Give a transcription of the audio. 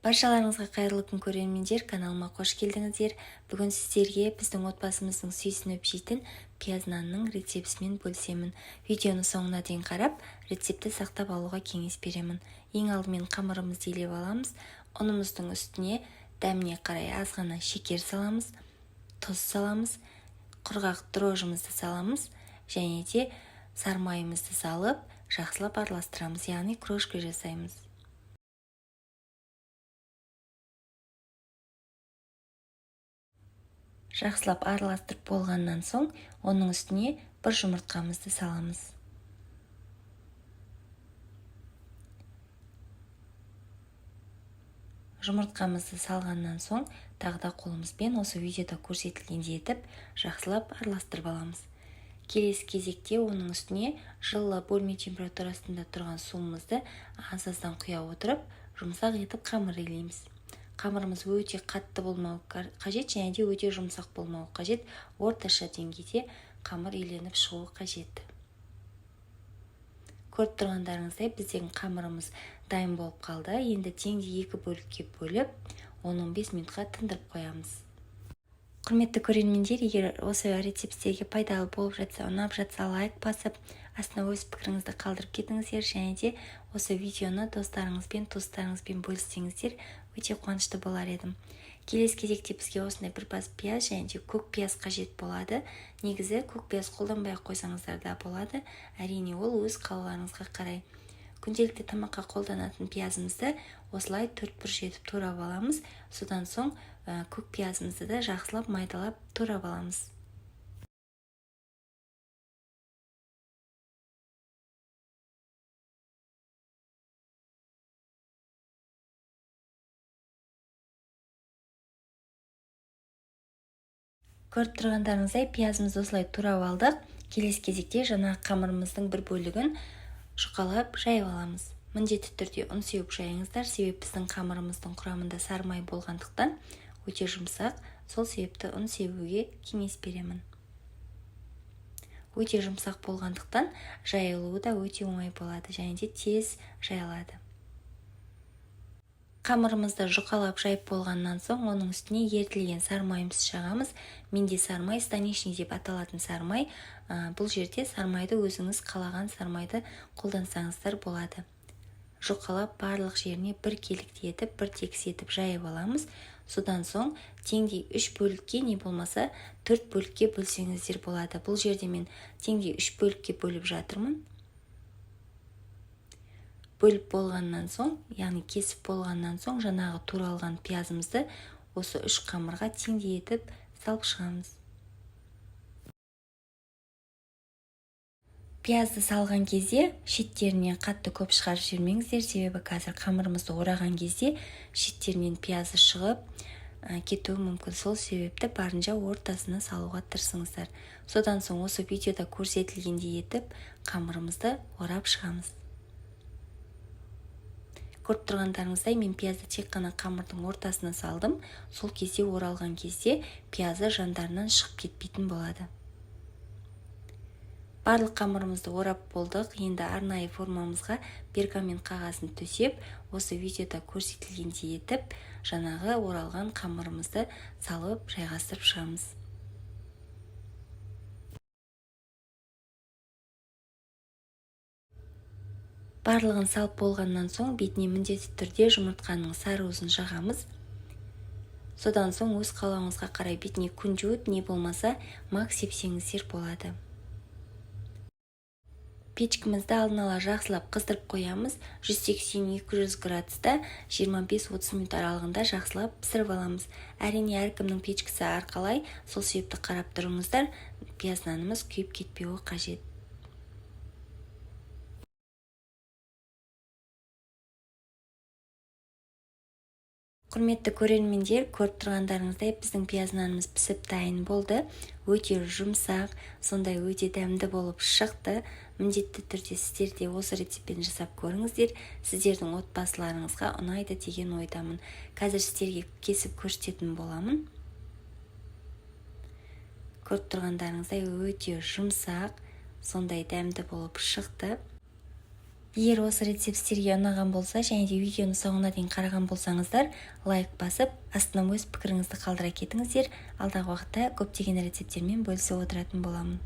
Баршаларыңызға қайырлы күн, көрермендер! Каналыма қош келдіңіздер. Бүгін сіздерге біздің отбасымыздың сүйсініп жейтін пияз нанның рецептісімен бөлісемін. Видеоны соңына дейін қарап, рецептті сақтап алуға кеңес беремін. Ең алдымен қамырымызды илеп аламыз. Ұнымыздың үстіне дәміне қарай аз ғана шекер саламыз, тұз саламыз, құрғақ дрожжымызды саламыз және де сарымайымызды салып, жақсылап араластырамыз, яғни крошка жасаймыз. Жақсылап араластырып болғаннан соң, оның үстіне бір жұмыртқамызды саламыз. Жұмыртқамызды салғаннан соң, тағы да қолымызбен осы видеода көрсетілгендей етіп жақсылап араластырып аламыз. Келесі кезекте оның үстіне жылы бөлме температурасында тұрған суымызды аз-аздан құя отырып, жұмсақ етіп қамыр илейміз. Қамырымыз өте қатты болмауы қажет және де өте жұмсақ болмауы қажет. Орташа деңгейде қамыр иленіп шығуы қажет. Көріп тұрғандарыңыздай, біздің қамырымыз дайын болып қалды. Енді теңдей екі бөлікке бөліп, 10-15 минутқа тындырып қоямыз. Құрметті көрермендер, егер осы рецепт сіздерге пайдалы болып жатса, ұнап жатса, лайк басып, астына өз пікіріңізді қалдырып кетіңіздер және де осы видеоны достарыңызбен, туыстарыңызбен бөліссеңіздер, өте қуанышты болар едім. Келесі кезекте бізге осындай бір бас пияз және де көк пияз қажет болады. Негізі көк пияз қолданбай ақ қойсаңыздар да болады, әрине, ол өз қалауларыңызға қарай. Күнделікті тамаққа қолданатын пиязымызды осылай төрт бұрыш етіп турап аламыз. Содан соң көк пиязымызды да жақсылап майдалап турап аламыз. Көріп тұрғандарыңыздай, пиязымызды осылай турап алдық. Келесі кезекте жаңағы қамырымыздың бір бөлігін жұқалап жайып аламыз. Міндетті түрде ұн сеуіп жайыңыздар, себебі біздің қамырымыздың құрамында сары май болғандықтан өте жұмсақ, сол себепті ұн себуге кеңес беремін. Өте жұмсақ болғандықтан жайылуы да өте оңай болады және де тез жайылады. Қамырымызды жұқалап жайып болғаннан соң, оның үстіне ерітілген сары майымызды жағамыз. Менде сары май станичный деп аталатын сары май. Бұл жерде сары майды өзіңіз қалаған сары майды қолдансаңыздар болады. Жұқалап барлық жеріне бір келікті етіп, бір тегіс етіп жайып аламыз. Содан соң теңдей үш бөлікке, не болмаса төрт бөлікке бөлсеңіздер болады. Бұл жерде мен теңдей үш бөлікке бөліп жатырмын. Бөліп болғаннан соң, яғни кесіп болғаннан соң, жаңағы туралған пиязымызды осы үш қамырға теңдей етіп салып шығамыз. Пиязды салған кезде шеттерінен қатты көп шығарып жібермеңіздер, себебі қазір қамырымызды ораған кезде шеттерінен пиязы шығып кетуі мүмкін. Сол себепті барынша ортасына салуға тырысыңыздар. Содан соң осы видеода көрсетілгендей етіп қамырымызды орап шығамыз. Көріп тұрғандарыңыздай, мен пиязды тек қана қамырдың ортасына салдым. Сол кезде оралған кезде пиязы жандарынан шығып кетпейтін болады. Барлық қамырымызды орап болдық. Енді арнайы формамызға пергамент қағазын төсеп, осы видеода көрсетілгендей етіп жаңағы оралған қамырымызды салып жайғастырып шығамыз. Барлығын салып болғаннан соң, бетіне міндетті түрде жұмыртқаның сары уызын жағамыз. Содан соң өз қалауыңызға қарай бетіне күнжіт, не болмаса мак сепсеңіздер болады. Печкімізді алдын ала жақсылап қыздырып қоямыз. 180-200 градуста 25-30 минут аралығында жақсылап пісіріп аламыз. Әрине, әркімнің печкісі әрқалай, сол себепті қарап тұрыңыздар, пияз нанымыз күйіп кетпеуі қажет. Құрметті көрермендер, көріп тұрғандарыңыздай, біздің пияз нанымыз пісіп дайын болды. Өте жұмсақ, сондай өте дәмді болып шықты. Міндетті түрде сіздер де осы рецептпен жасап көріңіздер, сіздердің отбасыларыңызға ұнайды деген ойдамын. Қазір сіздерге кесіп көрсететін боламын. Көріп тұрғандарыңыздай, өте жұмсақ, сондай дәмді болып шықты. Егер осы рецепт сіздерге ұнаған болса және де видеоны соңына дейін қараған болсаңыздар, лайк басып, астына өз пікіріңізді қалдыра кетіңіздер. Алдағы уақытта көптеген рецепттермен бөлісіп отыратын боламын.